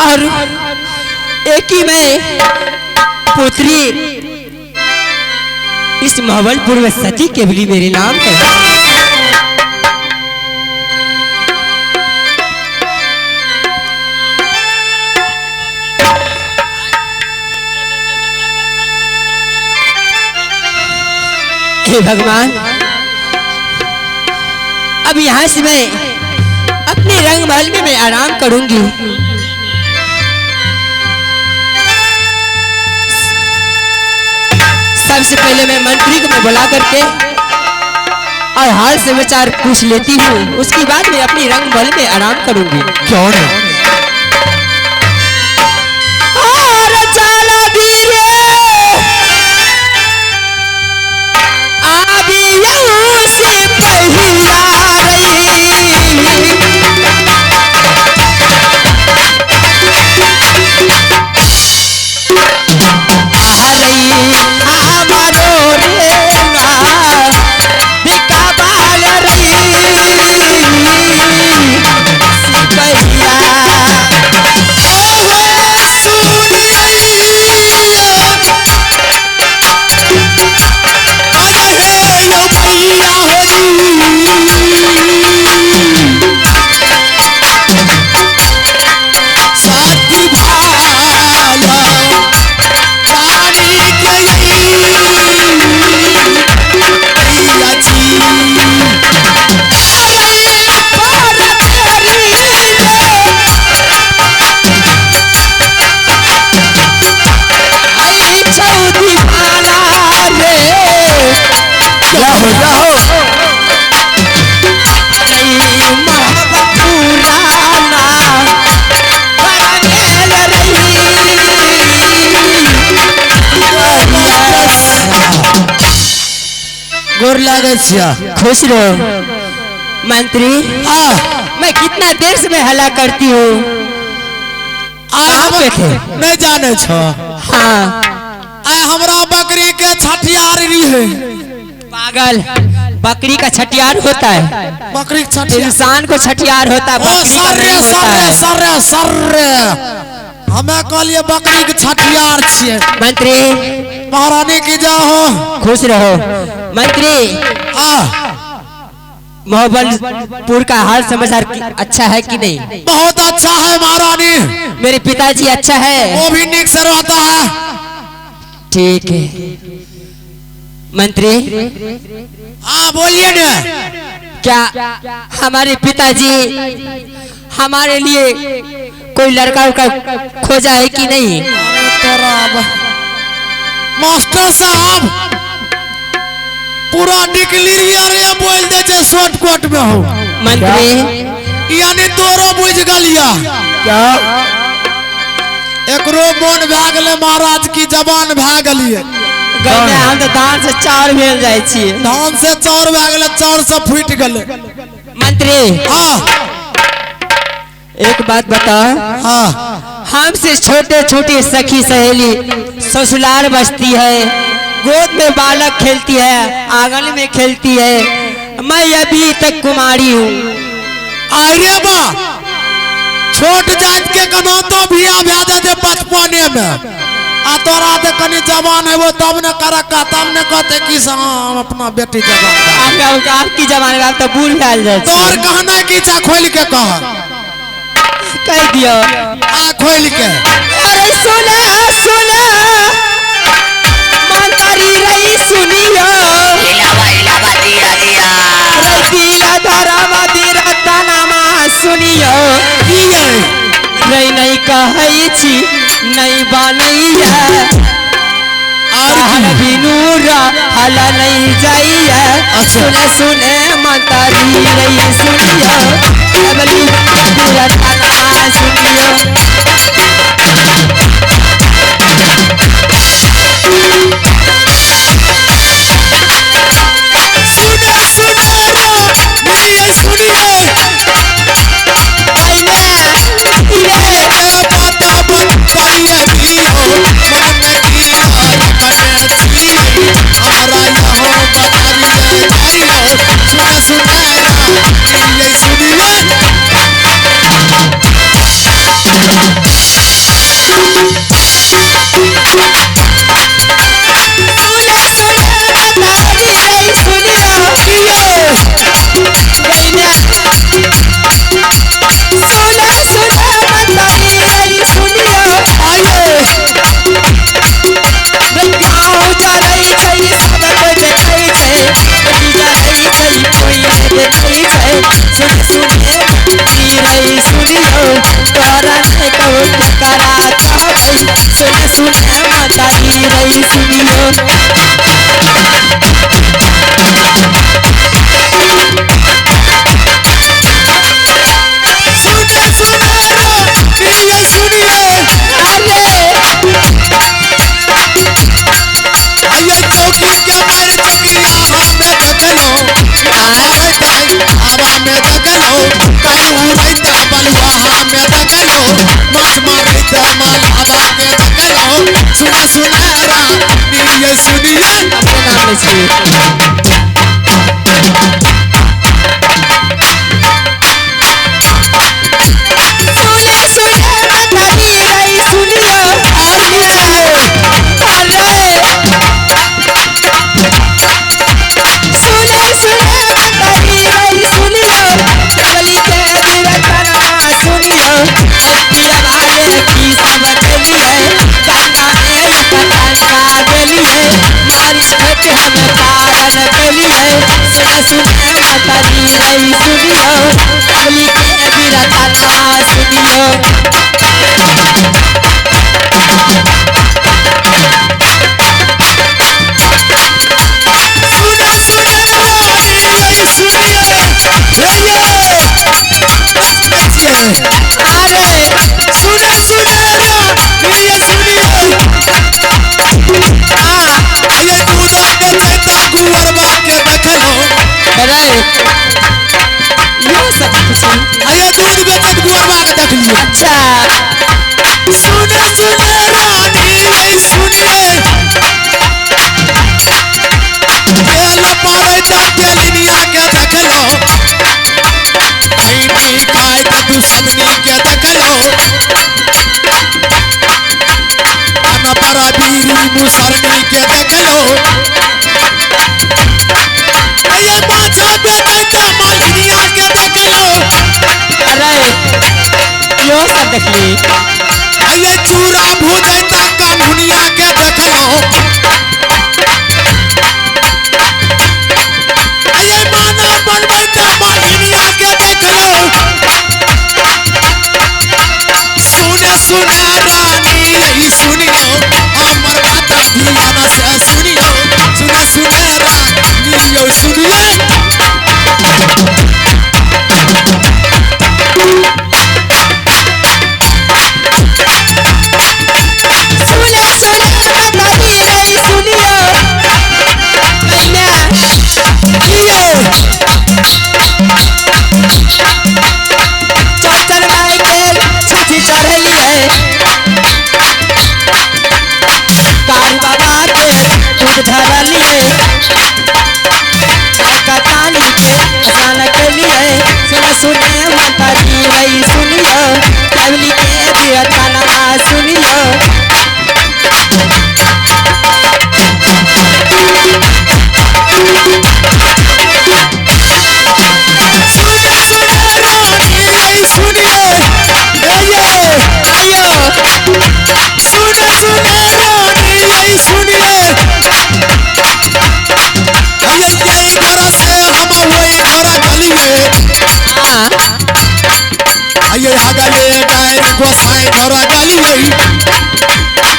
और एक ही मैं पुत्री इस महबलपुर में सती केवली मेरे नाम है। हे भगवान, अब यहाँ से मैं अपने रंग महल में मैं आराम करूंगी। सबसे पहले मैं मंत्री को मैं बुला करके और हाल समाचार पूछ लेती हूँ, उसके बाद मैं अपनी रंग महल में आराम करूंगी। क्यों नहीं? और चला धीरे आबी से पहिया रही, हमारो रे बिका बाल रही सिपहिया। गोर लागै छिया। खुश रहो मंत्री। मैं कितना देर से मैं हला करती हूँ। कहाँ पे थे? नहीं जाने छो। हाँ, आय हमरा बकरी के छठियार रही। पागल, बकरी का छठियार होता है? बकरी का छठियार इंसान को छठियार होता है, बकरी का नहीं होता है। सर्रे सर्रे हमें कहलिए बकरी के छठियार छिए। मंत्री महारानी की जाओ। खुश रहो मंत्री। मोहब्बतपुर का हाल समाचार अच्छा है कि नहीं? बहुत अच्छा है महारानी। मेरे पिताजी अच्छा है? वो भी निक से रहता है। ठीक है मंत्री। हाँ बोलिए ना। क्या हमारे पिताजी हमारे लिए कोई लड़का उड़का खोजा है कि नहीं? मास्टर साहब पूरा निकली अरे बोल दे छे शॉर्टकट में हो। मंत्री यानी तोरो बुझ गलिया। क्या एकरो मन भए गेलै महाराज की जबान भए गेलिए। हम तो धान से चाउर भेल जाय छिए। धान से चाउर भए गेलै, चाउर से फूटि गेलै। मंत्री हाँ एक बात बताओ। हाँ, हमसे छोटे छोटे सखी सहेली ससुराल बसती है, गोद में बालक खेलती है, आंगन में खेलती है, मैं अभी तक कुमारी हूँ। अरे बा, छोट जात के कनो तो भी आ जाते बचपने में, आ तोरा तो कनी जवान है वो तब न करका, तब न कहते कि हम अपना बेटी जवान। आपकी जवान में आप तो बूढ़ भैल जाए। तोर कहना की चा खोल के कह कह दियो। आ खोल के। अरे सुना सुना मंत्री रही सुनियो, दिला धरावा दिरा तनामा सुनियो। की रही नहीं कहै छी नहीं बनैया, और बिनूरा हला नहीं जाइया। सुने सुने मंत्री रही सुनियो, अबली दिला तनामा सुनियो। सुने सुने। सुने माता जी रही सुनियो। सुने सुने ये सुनिए अरे ये चौकी के मार चौकिया हमें देखलो हवा में देखलो कहीं उड़ैता बलुआ हमें देखलो माछ मारैता माल हवा के देखलो सुने सुने रानी ये सुनिए। अपने नाम ले छी। सुने सुने माता जी रही सुनियो। अरे सुने सुने माता जी रही सुनियो कवली के बिरतना सुनियो पिया वाले की सब चलिए गंगा में कटंगा गेलिए मारी खेत हम पारन केलिए सुने सुने माता जी रही सुनियो कवली के बिरतना सुनियो। सुने सुने रानी ये सुनिए ये अरे सुने सुने रानी ये सुनिए ये दूध बेचैता गुअरबा के देखलो अरे यो सब कुछ ये दूध बेचैत गुअरबा के देखलिए। अच्छा सुने सुने रानी ये सुनिए तेल पारैता तेलिनिया के देखलो खैनी खाइत दुसदनी के देखलो अनपरा बीरी मुसरनी के देखलो ये माछा बेचैता मालिनिया के देखलो। अरे यो सब देखली ये चूरा भुजैता कान्हुनिया के देखलो ये माना बनबैता मालिनिया के देखलो। सुने सुने रानी यही सुनियो हमर बात ध्यान से सुनियो सुने सुने रानी यो सुनिए। सुने सुने माता जी रही सुनियो मैया ये चौचर माई के छाती चढ़लिए कार बाबा के दूध धरलिए कटानी के स्नान केलिए सुने सुने माता जी रही सुनियो कवली के बिरतना सुनियो। सुने सुने रानी यही सुनिए ये आयो सुने सुने रानी यही सुनिए ये यही घर से हम वही घर गलिए हाँ ये हगले गाय गोसाई घर गलिए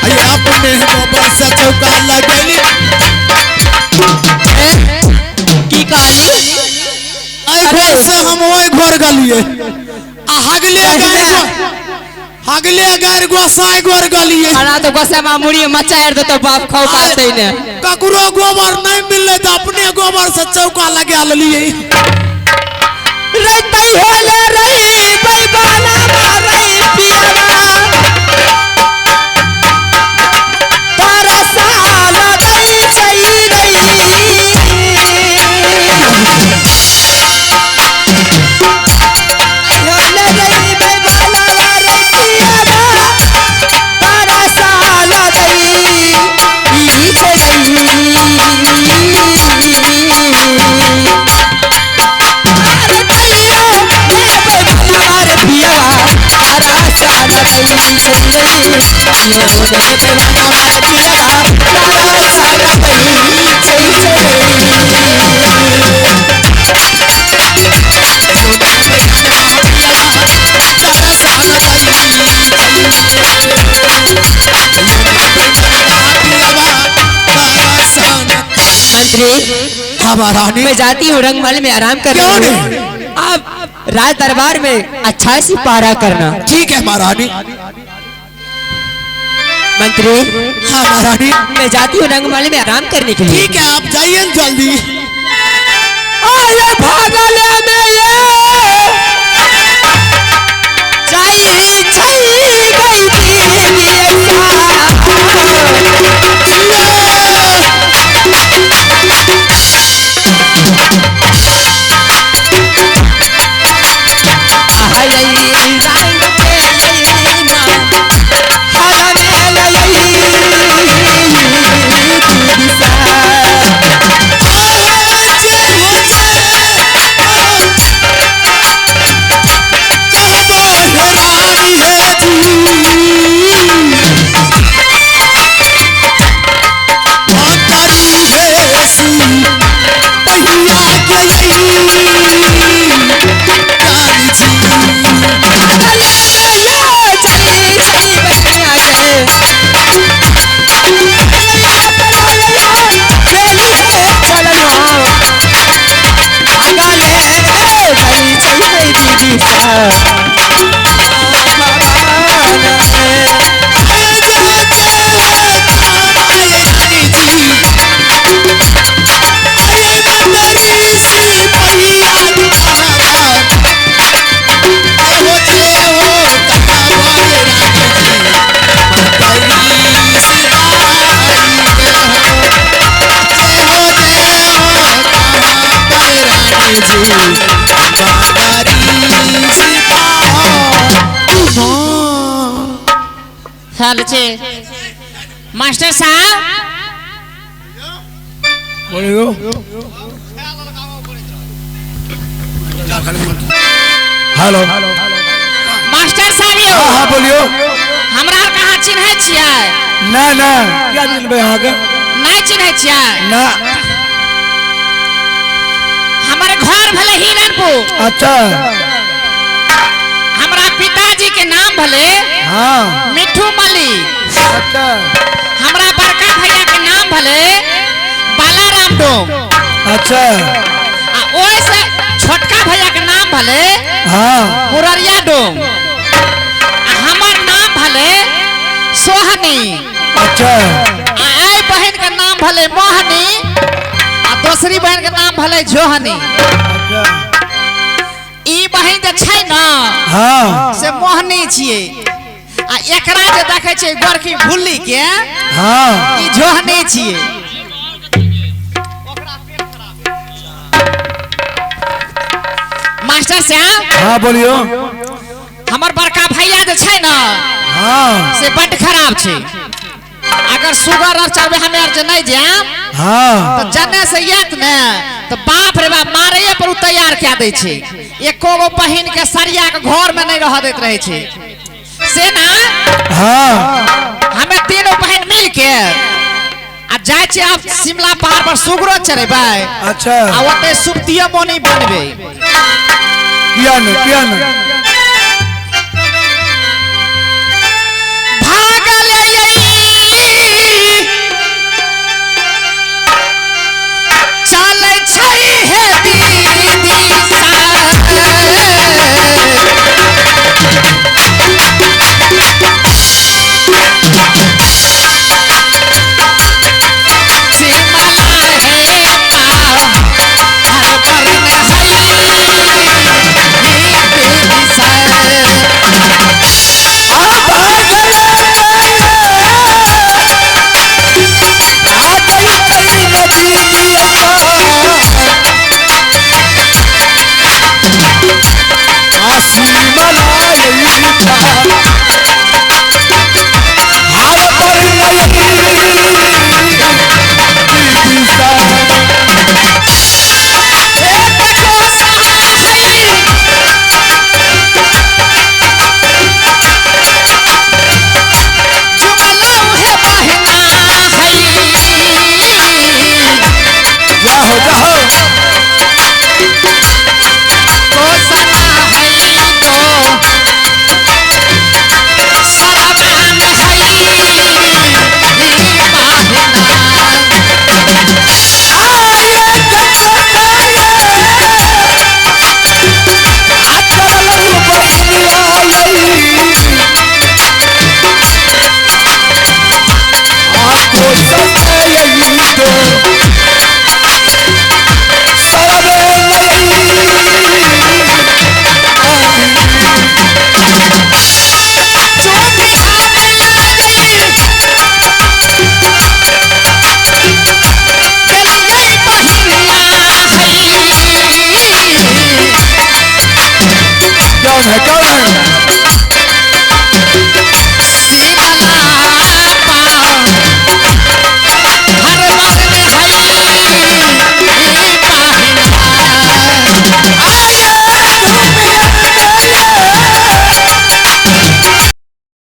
ये अपने गोबर से चौका लगेली। की कहली आई घर से हम वही घर गलिए आ हगले गाय हगले गाय गोसाई घर गलिए अना तो गोसा मामूरी मचा यार तो बाप खाओ पाते ने ककरो गोबर नहीं मिलले तो अपने गोबर से चौका लगा लेलिए। रही होले रही बैबाना मारई पियावा तारा साल दई चई रही होले रही बैबाना मारई पियावा तारा साल दई चई Tara मंत्री। हाँ महारानी। मैं जाती हूँ रंगमहल में आराम कर। क्यों नहीं? आप राज दरबार में अच्छा सी पारा करना। ठीक है महारानी। मंत्री। हाँ महारानी। मैं जाती हूँ रंगमहल में आराम करने के लिए। ठीक है, आप जाइए जल्दी। आये भागले में ये जाई छई गई थी। मास्टर साहब बोलियो। हेलो मास्टर साहब यो। हाँ बोलियो। हमरा कहाँ चिन्है छियै? ना ना क्या चिन्हबै अहाँके? नहीं चिन्है छियै ना। हमर घर भले हिरनपुर। अच्छा। हमरा पिताजी के नाम भले हाँ मिठू मली। अच्छा। हमरा बड़का भैया के नाम भले बालाराम डोम। अच्छा। आ ओइ से छोटका भैया के नाम भले हाँ मुररिया डोम। आ हमर नाम भले सोहनी। अच्छा। आ ए बहन के नाम भले मोहनी आ दूसरी बहन के नाम भले जोहनी। अच्छा। ई बहन जे छै ना हाँ से मोहनी छियै आ एकरा जे देखै छियै गोरकी भुल्ली के हाँ ई जोहनी छियै। मास्टर साहब। हाँ बोलियो। हमर बड़का भैया जे छै ना हाँ से बड खराब छै। अगर सुगर और चढ़बे हमे आर जे नहीं जाम हाँ तो जने से यात ने तो बाप रे बाप मारे पर उ तैयार क्या दै छै। एको गो बहिन के सरिया के घर में नहीं रह दैत रहे छै से ना। हाँ हमें तीनों बहन मिल के आ जाय छियै आप शिमला पहाड़ पर सुगरो चढ़ेबै। अच्छा। आ ओते सुप्तियो मोनी बनबै। किया ने किया ने?